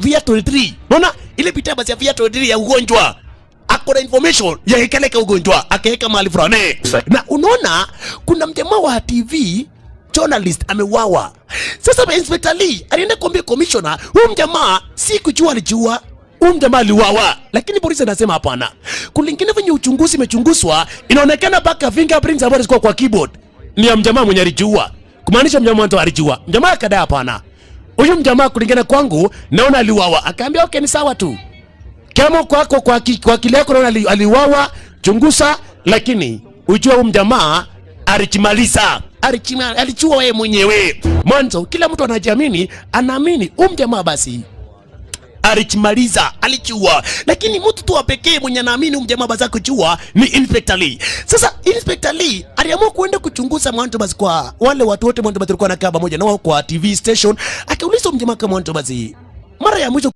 VIA 23. Unaona ile picha basi ya VIA 23 ya ugonjwa, ako na information ya ikeleka ugonjwa akaweka mahali fulani. Na unaona kuna mjamaa wa TV journalist ameuawa. Sasa Inspector Lee alienda kuambia commissioner, huyu mjamaa si kujua alijua, huyu mjamaa aliuawa, lakini polisi anasema hapana. Kulingana venye uchunguzi imechunguzwa, inaonekana mpaka fingerprints ambazo zilikuwa kwa keyboard ni ya mjamaa mwenye alijua, kumaanisha mjamaa ndo alijua. Mjamaa akadai hapana, huyu mjamaa kulingana kwangu naona aliuawa. Akaambia okay, ni sawa tu kama kwako kwa akili yako naona aliuawa, chunguza, lakini ujue huyu mjamaa alijimaliza, alijua wewe mwenyewe. Mwanzo kila mtu anajiamini, anaamini huyu mjamaa basi alijimaliza, alijua, lakini mtu tu wa pekee mwenye anaamini huyu mjamaa basi kujua ni Inspector Lee. Sasa Inspector Lee aliamua kuenda kuchunguza mwanzo basi kwa wale watu wote mwanzo basi walikuwa wanakaa pamoja nao kwa TV station, akauliza huyu mjamaa kama mwanzo basi mara ya mwisho